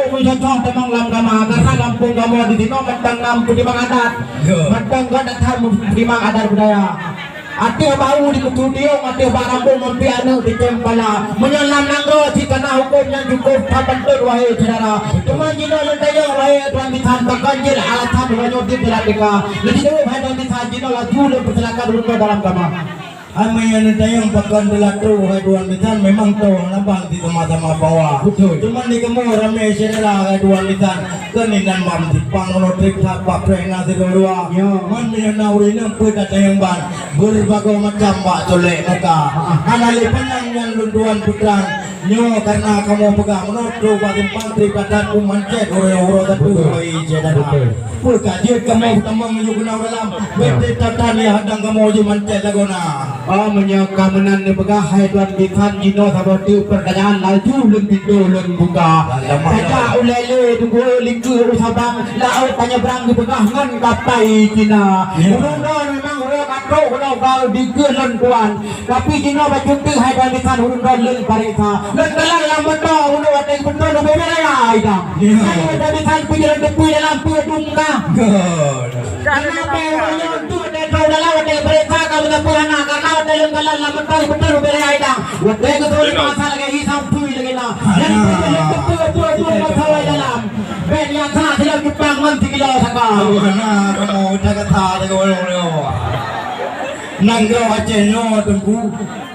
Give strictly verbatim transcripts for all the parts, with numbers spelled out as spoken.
Meunyoe cocok tamong lam kama, karena gampông kamoe di sinoe mantong na peutimang adat. Ya. Mantong ka that that peutimang adat budaya. Ateueh bau di Kutu Tiong, ateueh bak rambong mampi aneuk di Cempala. Meunyoe lam nanggroe cit kana huköm nyang cukup that beutôi, wahé syedara. Teuma jinoe lôn tanyong, wahé tuan bisan, pakon jeuet alasan uroe nyoe jeuet dilateka. Lôn jaweueb, hai tuan bisan, jinoe laju lôn peusilakan ureueng dalam kama. Hai meunyoe neutanyong pakon dilateka, hai tuan bisan, memang toh lam bang di sama-sama bawa. Beutôi. Cuman di kamoe ramé syedara, hai tuan bisan. Keunan bang simpang uroe trép that bak preh na sidua-dua. Ya. Man meunyoe na ureueng inong peue tatanyong ban, beureubagoe macam bak colek muka. Hana lé panyang nyan lôn tuan peutrang. Nyoe karena kamoe peugah meunoe trok bak simpang trép that that pun mancet uroe-uroe tatu. Beutôi. Hai syedara. Beutôi. Peue ka jeuet kamoe tamong meunyoe guna u dalam? Ya. Beutôi that that nyan hadang kamoe jeuet mancet lagoena. Oh, meunyoe ka meunan neupeugah, hai tuan bisan, jinoe saboh teuk peurtanyaan laju lôn pintoe lôn buka. Alamak. Tajak ulèe lé teungku likeu u Sabang, laôt tanyebrang geupeugah ngon kapai Cina. Ya. Ureueng droe memang ureueng ka trok uroe ka dikeue lôn tuan. Tapi jinoe bacut teuk hai tuan bisan ureueng droe lôn pareksa. Lôn kalon lam moto uroe watèe geupeutron ubé raya idang. Ya. Hai tuan bisan, peue jalan teupeu dalam peue dum ka. Good. Karena apa orang nyoe tu dia tahu dalam dia berita kamu tak pernah karena ada yang dalam lama tahu betul bela idang. Watèe geutrok lima sa lagèe hi sampui lagèe na. Dan betul betul betul masalah dalam. Ben yang sana sila Jepang man tiga kilo saka. Aduh, na kamu udah kata ada orang. Nanggroe Aceh nyoe teungku.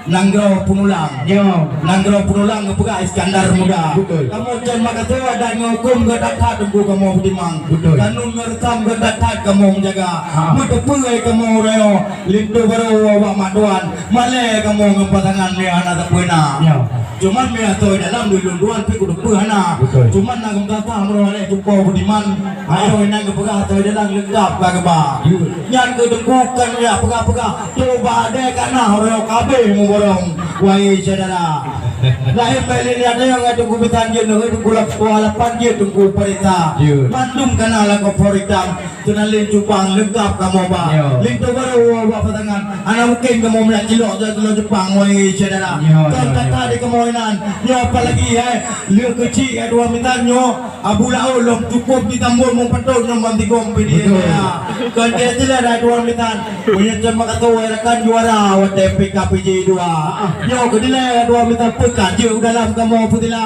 Nanggroe Peunulang. Yo. Nanggroe Peunulang geupeugah Iskandar Muda. Betul. Kamoe cen meukasoe adat ngon huköm geuh that-that teungku kamoe peutimang. Betul. Kanun ngon reusam geuh that-that kamoe meujaga. Ha. Meuteupeue kamoe uroe nyoe linto barô ubak mak tuan. Malèe kamoe ngon pasangan lé hana sapeue na. Yo. Cuman meuasoe dalam di lôn tuan pih kuteupeu hana. Betul. Cuman na geumeusasah meunyoe lé cupo budiman. Ayo inan geupeugah asoe dalam leungkap ka geuba. Betul. Nyan keuh teungku kan ya peugah-peugah. Cuba deh ka na uroe nyoe ka abéh muborong, wahé syedara. Lahé bèk lé liat nyang teungku bisan jeuet, teungku lapan jeuet, teungku parita. Jeuet. Mandum ka na lakoe po itam, keunan lé cupang leungkap kamoe ba. Yo. Linto barô ubak pasangan. Hana mungken kamoe meunan cilok jak kilo Jepang, wahé syedara. Yo, yo, yo. Kon tata di kamoe inan. Nyoe apalagi, hai, lé keuchik, hai, dua mitan nyoe. Abu Laôt lom cukup jitambot meupatot nyoe ban tigom pih di Betul. India. Kon dia jelas dah dua mitan. Meunyoe cuma kata wai rakan juara watèe P K P J dua. Nyoe keudilai dua mitan peuka jeuet u dalam kamoe peutila.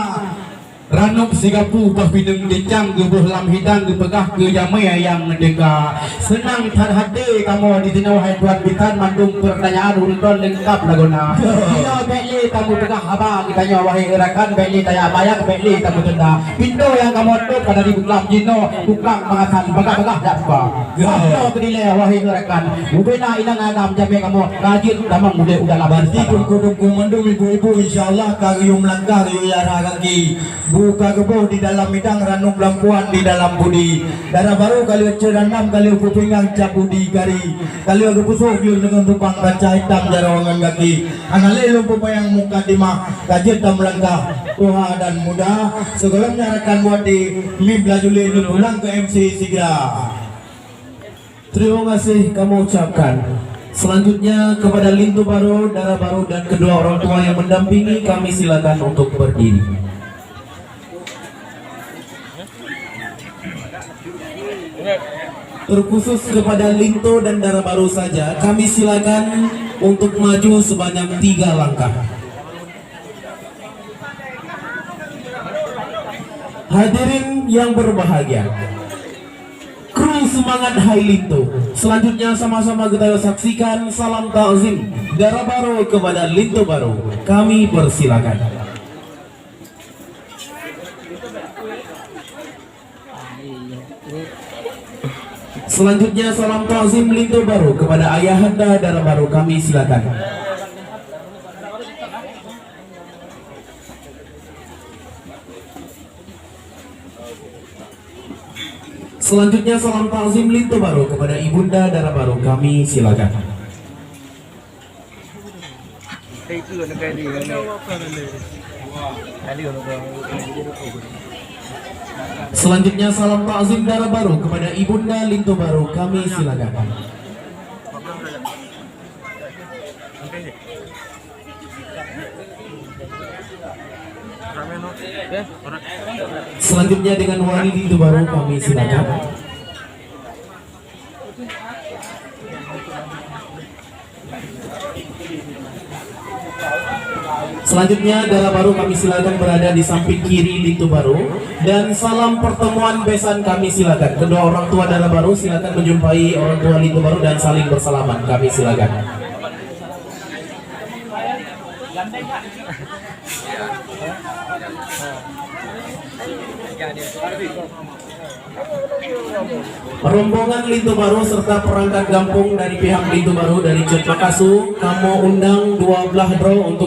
Ranub sigapu bah bineung tincang geuboh lam hidang geupeugah keu jamé nyang meurdeka. Seunang that até kamoe di sinoe hai tuan bisan mandum peurtanyaan urutan leungkap lagoena. Inoe bèk lé tameupeugah haba geutanyoe wahé rakan, bèk lé taya bayang, bèk lé tameutunda. Pintoe nyang kamoe tôp ka dari buklam jinoe, tukang mangasan bagah-bagah jak buka. Ya. Nyoe keudilèe wahé rakan, ubena inong agam jamé kamoe rajin tamong udép u dalam. Berarti teungku-teungku mandum ibu-ibu insya Allah ka geuyue meulangkah geuyue yara gaki. Bu ka geuboh di dalam midang, ranub lampuan di dalam budi. Dara barô ka lheueh ceuranam ka lheueh peupinggang cap budi kari. Ka lheueh geupeusôk gleueng deungon tubang banca itam jaroe ngon gaki. Hana lé lôn peupanyang mukadimah, ka jeuet tameulangkah tuha dan muda. Sigohlom nyan rakan buati, miet laju lé lôn pulang keu M C sigra. Terima kasih kami ucapkan. Selanjutnya kepada Linto Barô, Dara Barô dan kedua orang tua yang mendampingi kami silakan untuk berdiri. Terkhusus kepada Linto dan Dara Barô saja, kami silakan untuk maju sebanyak tiga langkah. Hadirin yang berbahagia, kru semangat Hai Linto. Selanjutnya sama-sama kita saksikan salam takzim Dara Barô kepada Linto Barô. Kami persilakan. Selanjutnya salam takzim Linto Barô kepada Ayahanda Dara Barô, kami silakan. Selanjutnya salam takzim Linto Barô kepada Ibunda Dara Barô, kami silakan. Selanjutnya salam takzim Dara Barô kepada Ibunda Linto Barô, kami silakan. Selanjutnya dengan wali linto baru kami silakan. Selanjutnya dara baru kami silakan berada di samping kiri linto baru, dan salam pertemuan besan kami silakan. Kedua orang tua dara baru silakan menjumpai orang tua linto baru dan saling bersalaman. Kami silakan. Rombongan linto baru serta perangkat gampông dari pihak linto baru dari Cot Makasu, kamoe undang dua belas droe untuk